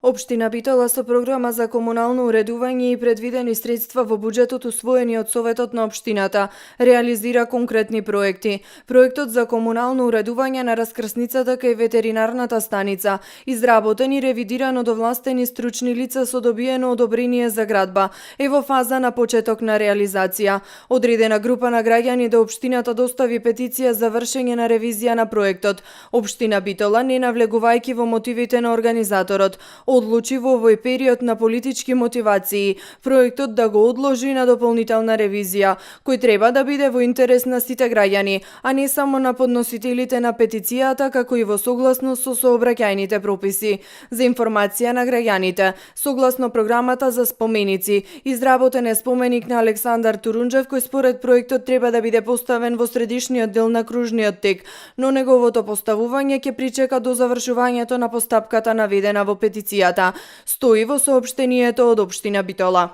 Општина Битола со програма за комунално уредување и предвидени средства во буџетот усвоени од Советот на општината, реализира конкретни проекти. Проектот за комунално уредување на раскрсницата кај ветеринарната станица, изработен и ревидиран од овластени стручни лица со добиено одобрение за градба, е во фаза на почеток на реализација. Одредена група на граѓани до општината достави петиција за вршење на ревизија на проектот. Општина Битола, не навлегувајќи во мотивите на организаторот, одлучи во овој период на политички мотивации проектот да го одложи на дополнителна ревизија, кој треба да биде во интерес на сите граѓани, а не само на подносителите на петицијата, како и во согласност со сообраќајните прописи. За информација на граѓаните, согласно програмата за споменици, изработен е споменик на Александар Турунџев, кој според проектот треба да биде поставен во средишниот дел на кружниот тек, но неговото поставување ќе причека до завршувањето на постапката наведена во петицијата, стои во соопштението од општина Битола.